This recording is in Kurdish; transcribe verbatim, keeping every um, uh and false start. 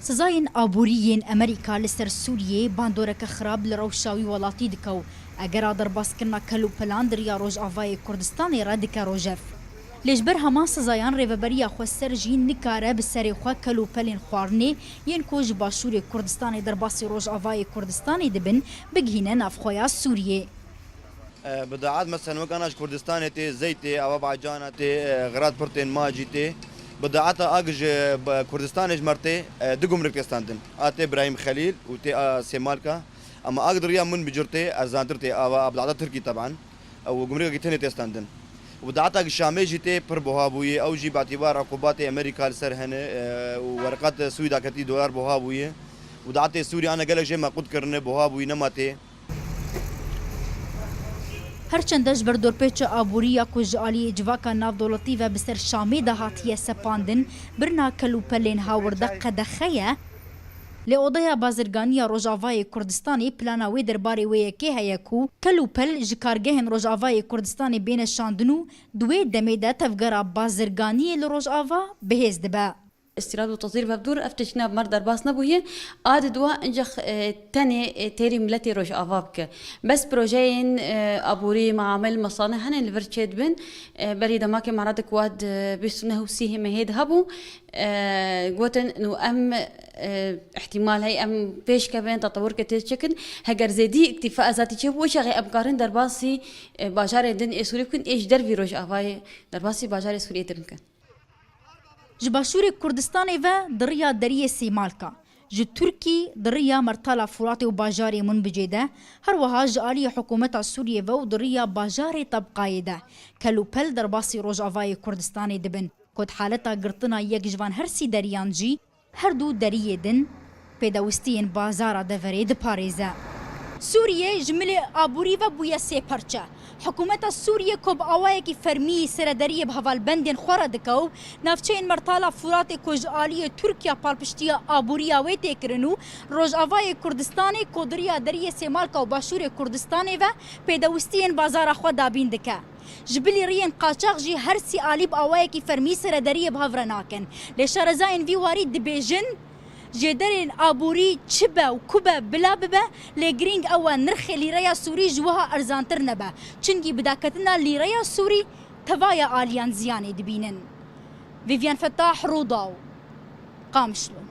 Sizayên aborî yên Amerîka li ser Sûriyê bandoreke xirab li rewşa wî welatî dike û egera derbaskirina kel û pelan di riya Rojavayê Kurdistanê re dike rojev. Lê ji ber heman sizayan rêveberiya xweser jî nikare bi serê xwe kel û pelên xwarinê yên ku ji Başûrê Kurdistanê derbasî Rojavayê Kurdistanê dibin, bigihîne navxweya Sûriyê. E, bidaet mesela wek ana ji Kurdistanê tê, zeyt tê, ava bacana tê, e, xirat pirtên ma jî tê. Bidaeta ak ji, e, Kurdistanê ji mer tê, e, du gumrik tê standin. A tê Brahîm Xelîl û tê a Sêmalka. Ama ak di riya min bicir tê, erzantir tê, ava bidaeta Tirkî teban. E, û gumrikekî tenê tê standin. Û bidaeta ak Şamê jî tê pir buha bûye. Ew jî bi îtîbar uqubatê Amerîka li ser hene, e, û werqat Swîda ketî dolar buha bûye. Û bidaetê Sûrî ana gelek jê meqût kirine, buha bûye, nema tê. Her çende ji ber dorpêça aborî ya ku ji aliyê civaka navdewletî ve bi ser Şamê de hatiye sepandin, birina kel û pelên hawirde qedexe ye, lê Odeya Bazirganî ya Rojavayê Kurdistanê plana wê derbarê wê yekê heye ku kel û pel ji kargehên Rojavayê Kurdistanê bêne şandin û di wê demê de tevgera bazirganiyê li Rojava bihêz dibe. Îstîrad û tezîr vebdûr, ev tiştine bi mer derbas nebûye. A di dua incex, e, tenê, e, têrî miletê Rojava bike. Bes projeyên, e, aborî, meamil, mesane hene li vir çêdibin. E, berî demakê me re dik wad, e, bîst û neh û sî mehê de hebû. E, gotin, nû em, e, îhtîmal hey em pêş kevin, tetewirke tê çêkin. Heger zêdî îktîfa ezatî çêbû, wê çaxê em karin derbasî, e, bajarên din ê Sûrî bikin, ê ji dervî Rojavayê derbasî bajarê Sûriyê din bikin. Ji Başûrê Kurdistanê ve di riya deriyê Sêmalka, ji Tirkî di riya Mertala Furatê û bajarê Munbicê de, her wiha ji aliyê hikûmeta Sûriyê ve û di riya bajarê Tebqayê de kel û pel derbasî Rojavayê Kurdistanê dibin, ku di haleta girtina yek ji van her sî deriyan jî her du deriyê din pêdewistiyên bazara deverê diparêze. Sûriye ji milê aborî ve bûye sê parçe. Hikûmeta Sûriyê ku bi awayekî fermî serederiyê bi hevalbendên xwe re dike û navçeyên Mertala Furatê ku ji aliyê Tirkiya palpiştiya aboriya wê tê kirin û Rojavayê Kurdistanê ku di riya deriyê Sêmalka û Başûrê Kurdistanê ve pêdewistiyên bazara xwe dabîn dike. Ji bilî riyên qaçax jî her sî alî bi awayekî fermî serederiyê bi hev re nakin. Lê şarezayên vî warî dibêjin, jêderên aborî çi be û ku be bila bibe, lê girîng ew e nirxê lîreya Sûrî ji wiha erzantir nebe. Çimkî bi daketina lîreya Sûrî tevaya aliyan ziyanê dibînin. Vivian Fetah, Rûdaw, Qamişlo.